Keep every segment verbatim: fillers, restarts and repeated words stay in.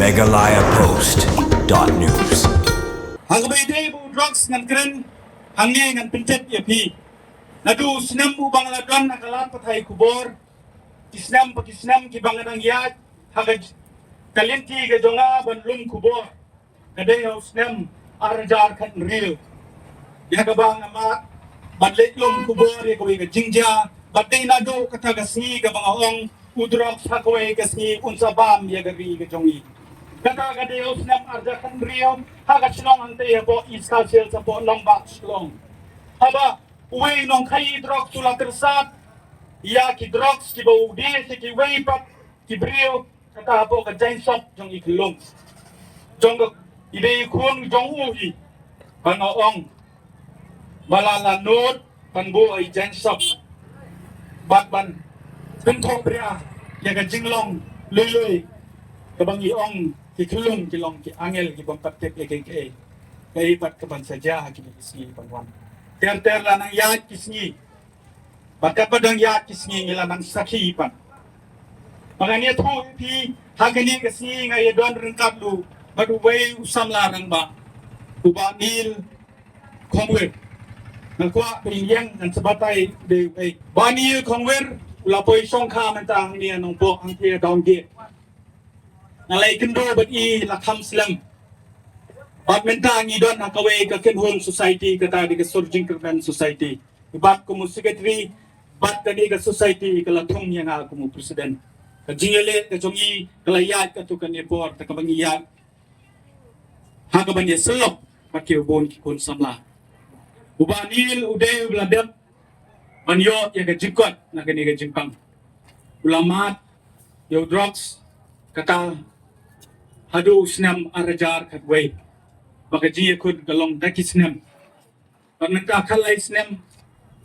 Meghalaya Post dot news. Ha kaba ïadei bad u drugs ngan kren, hangne ngan pyntip ïa phi. Naduh u snem uba nga la don ha ka lad pathai khubor, ki snem pa ki snem kiba nga dang ïaid ha ka lynti ka jong nga ban lum khubor, ka dei ha u snem ar hajar khathynriew. Ïa kaba nga mad ban leit lum khubor ïa kawei ka jingjia, bad dei naduh kata ka sngi kaba nga ong, u drugs ha kawei ka sngi un sa bam ïa ka ri ka jong ngi. Kata ka dei ha u snem ar hajar khathynriew, ha ka shnong hangtei hapoh East Khasi Hills, hapoh nongbah Shillong. Haba uwei u nongkhaïi drugs u la tyrsad ïa ki drugs kiba u die sha kiwei pat ki briew, kata hapoh ka jaiñsop jong i khyllung jong ka, i dei i khun jong u hi. Ba nga ong, ba la la nud ban buh ha i jaiñsop bad ban pynthohbria ïa ka jinglong lui lui, kaba ngi ong ki khyllung ki long ki angel ki bym pat tip ïa kiei kiei. Kaei pat kaban sa jia ha kine ki sngi ban wan. Ter ter la nang ïaid ki sngi, bad katba dang ïaid ki sngi ngi la nang sakhi pat. Ba ngan ïathuh ïa phi, ha kane ka sngi nga ïadon ryngkat ruh bad uwei u samla rangbah, u Bah Neil Khongwir. Nga kwah ba in ïeng, ngan sa batai u dei uei. Bah Neil Khongwir u la poi shongkha mynta hangne ha Nongpoh, hangtei ha Dawngeh. Nga la ïakynduh bad i la kham slem. Bad mynta ngi don ha kawei ka kynhun society, kata dei ka Sur Jingkyrmen Society. Bad kum u secretary bad kane ka society ka la thung ïa nga kum u president. Ka jingïaleh ka jong ngi ka la ïaid katto katne por, te kaba ngi ïaid ha kaban ïasyllok bad kiba bun ki khun samla. U Bah Neil u dei uba la dep ban ïoh ïa ka jingkoit na kane ka jingpang. U la mad ïa u drugs kata haduh u snem ar hajar khatwei. Ba ka jingïakhun ka long da ki snem. Bad mynta khatlai snem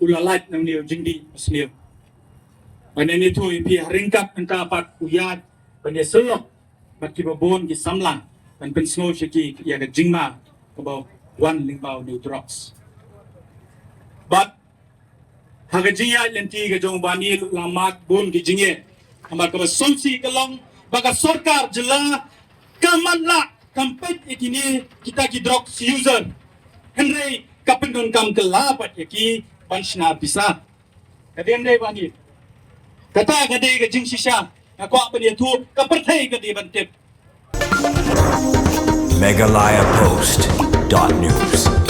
u la lait na une u jingdih basniew. Bad ngan ïathuh ïa phi, ha ryngkat mynta pat u ïaid ban ïasyllok bad kiba bun ki samla ban pynsngew sha ki ïa ka jingma kaba wan lyngba une u drugs. Bad ha ka jingïaid lynti ka jong u Bah Neil u la mad bun ki jingeh. Namar kaba sngewsih ka long ba ka sorkar jylla kam matlah, kam peit ïa kine kita ki drugs user. Hynrei ka pyndonkam kylla pat ïa ki ban shna pisa. Ka dei ym dei Bah Neil? Kata ka dei ka jingshisha. Nga kwah ban ïathuh, ka pyrthei ka dei ban tip. Meghalaya Post dot news.